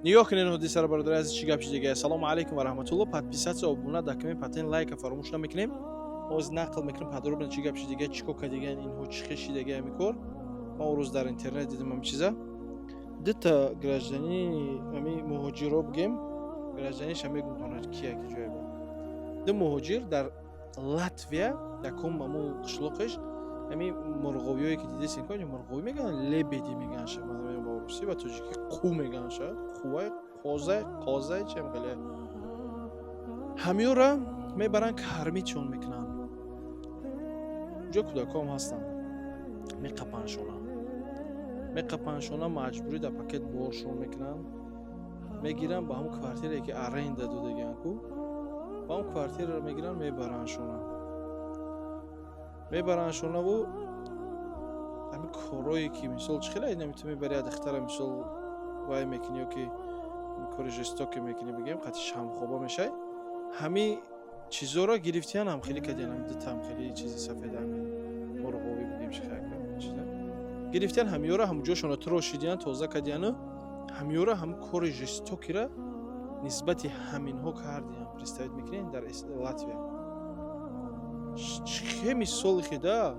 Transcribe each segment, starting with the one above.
Нигоҳ кунед ҳодисаро, бародари азиз, чӣ гап шидига. Ассалому алайкум ва раҳматулло. Подписаться, обуна дакаме, патен, лайка фаромӯш намекунем. Ҳозир нақл мекунем подробно, чӣ гап шидига, чӣ кор кардига инҳо, чӣ хел шидига ҳами кор. Ман он рӯз дар интернет дидам ҳами чиза. Дута гражданини ҳами муҳоҷиро бигем, гражданиша мегумтонад, кия, ки ҷое буд. Ду муҳоҷир дар Латвия, якум ҳаму қишлоқеш, ҳами мурғовиҳое ки дидесин, ко мурғовӣ мегӯянд, лебеди мегӯянд ша, ман намедонам ба русӣ, ба тоҷикӣ қу мегӯянд ша, қувай, қозай, қозай, чиам хеле. Ҳамиёра мебаранд, кормитьшон мекунанд. Уҷо кӯдакҳоам ҳастанд. Меқапаншона. Меқапаншона, маҷбурӣ дар пакет боршон мекунанд. Мегиранд, ба ҳамун квартирае, ки аренда додагианд ку, ба ҳамун квартираро мегиранд, мебарандшона. Мебарандшонаву ҳамин корое, ки мисол чӣ хеле инами ту мебари як духтара, мисол, вай мекунӣ ё ки кори жестокий мекунӣ, бигем, қати шамхоба мешавӣ, ҳами чизоро гирифтиян, ҳам хеле кардиян, ҳами дута ҳам хеле чизи сафеда, ҳами мурғовӣ бигем, чӣ чиза гирифтиян, ҳамиёра ҳамуҷошонро тирошидиян, тоза кардияну ҳамиёра ҳам кори жестокийра нисбати ҳаминҳо кардиян. Представить мекунед, дар Латвия чӣ мисоли хеда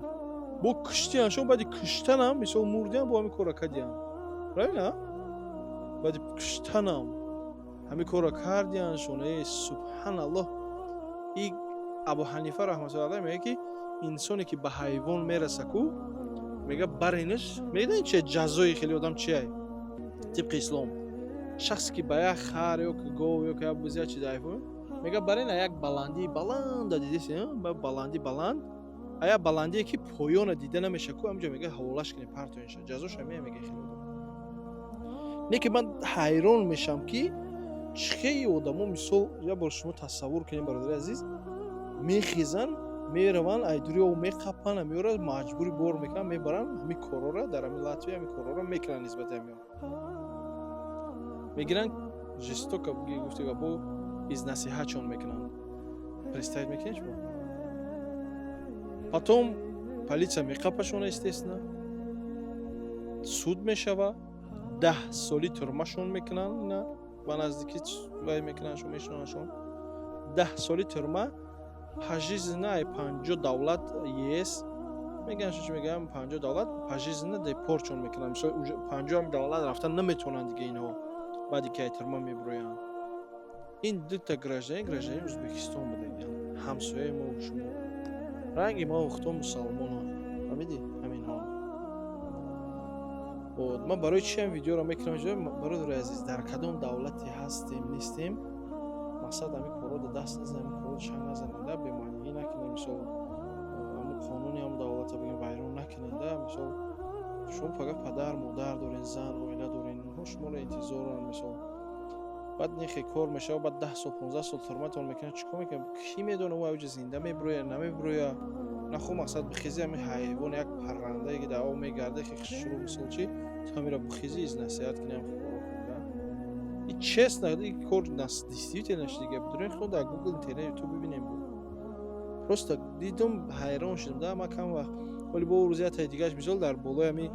бо куштияншон, баъди куштанам, мисол, мурдиям, бо ҳамин корро кардиян. Правильно, баъди куштанам ҳамин корро кардияншон. Э, субҳаналлоҳ! И Абу Ҳанифа раҳматуллоҳ алайҳ мегӯяд, ки инсоне, ки ба ҳайвон мераса ку, мега, баринаш. Медонед, чи ҷазои хеле одам чия тибқи ислом? Шахсе, ки ба як хар ё ки гов ё ки як буз, як чиз ҳайвон, мега, барин як баландии баланда, дидеси, баландӣ баланд, а як баландие, ки поёна дида намеша ку, ҳамҷо, мега, ҳаволаш кунед, партоинша. Ҷазош ҳамия, мега, хеле одам. Не ки ман ҳайрон мешам, ки чихеи одамо, мисол, як бор шумо тасаввур кунед, бародари азиз, мехезанд, мераванд, айдури об меқапанд, ҳамиёра маҷбури бор мекунанд, мебаранд, ҳамин корора дар ҳамин Латвия ҳамин корора мекунанд нисбати ҳамиё. Мегиранд, жестоко гуфти бо изнасиҳатшон мекунанд. Представить мекунед шумо? Потом полиция меқапашона, естественно, суд мешава, 10 соли тюрьмашон мекунанд. Ина ба наздикӣ вай мекунандшон, мешинонашон 10 соли тюрьма, пожизненно. Ай 50 давлат ЕС мегӯянд, чӣ мегӯям, 50 давлат пожизненно депортшон мекунанд. Мисол, 50 давлат рафтан наметавонанд дига инҳо, баъде ки ай тюрьма мебироянд. Ин дута гражданин Ӯзбекистон будагиянд, ҳамсояи мо, шумо, ранги мо, худо, мусалмонанд. Фаҳмидӣ? Ҳаминҳо. Вот ман барои чи ҳам видеоро мекунам, бародари азиз? Дар кадом давлате ҳастем, нестем, мақсад ҳамин корро даст назанем, ҳамин корро чанг назанем да, бемаънигӣ накунем. Мисол, ҳамун қонуни ҳамун давлата, бигем, вайрон накунем да. Мисол, шумо фақат падар, модар дорен, зан, оила дорен, онҳо шуморо интизоранд. Мисол, баъд нехе кор мешава, баъд 10 сол, 15 сол тюрьматон мекунад, чӣ кор мекунад? Кӣ медона, ӯ авҷа зинда мебироя, намебироя? Нахо, мақсад, бихези, ҳамин ҳайвон, як паррандае, ки дар об мегарда, шурӯъ, мисол, чи ту ҳамира бихези, изнасиҳат кунӣ, ҳам коро кунӣ. И честно, и кор действительно шудига. Бидурен, худо, дар Гугл, интернет, Ютуб бибинем. Просто дидум, ҳайрон шудам да. Ман кам вақт вале бо рӯзи ятаи дигааш, мисол, дар болои ҳами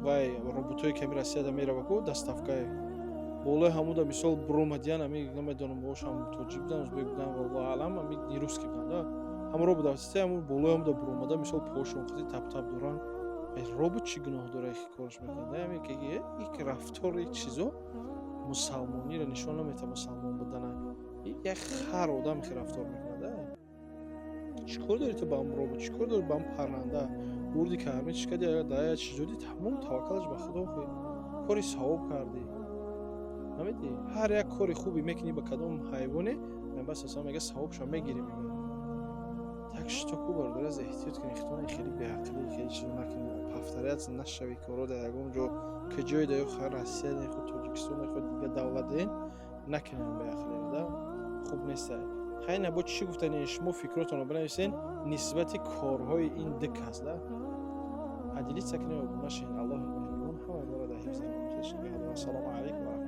вай роботое, ки ҳами Россияда мерава ку, доставкае, болои ҳамуда, мисол, буромадиян, ами намедонам, бошам тоҷик будан, узбек будан, валлоҳу аълам, ами нерусский будан да. Ҳамон робот авсите, ҳамун болои ҳамуда буромада, мисол, пошон қити тап-тап доранд. Робот чӣ гуноҳ дора, ки кораш мекунад? Ами ки як рафтори чизо мусалмониро нишон наметавад, мусалмон будана. Як хар одам хе рафтор мекунад. Чӣ кор дори ту ба ҳамун робот? Чӣ кор дори ба ҳамун парранда? Бурди, карми чӣ кардӣ, да як чиз додӣ, тамом, таваккалаш ба Худо, кори савоб кардӣ. Фаҳмидӣ? Ҳар як кори хубе мекунӣ ба кадом ҳайвоне, Паёмбар са мега, савобшо мегирӣ, мега. Так что ку, бародар, аз эҳтиёт кунед худтон, хеле беақлӣ, хеле чизо накунед, повторяться нашавӣ корро дар ягон ҷо, ки ҷое да, ё Россия, худ Тоҷикистон, худ дигар давлат, накунед беақлиро да, хуб нестай. Хайр, бо чӣ гуфтани шумо, фикротонро бинависен нисбати корҳои ин ду кас да. Поделиться кунед, обуна шавед. Аллоҳи меҳрубон ҳамаи моро дар ҳифзи. Ассалому алайкум ва.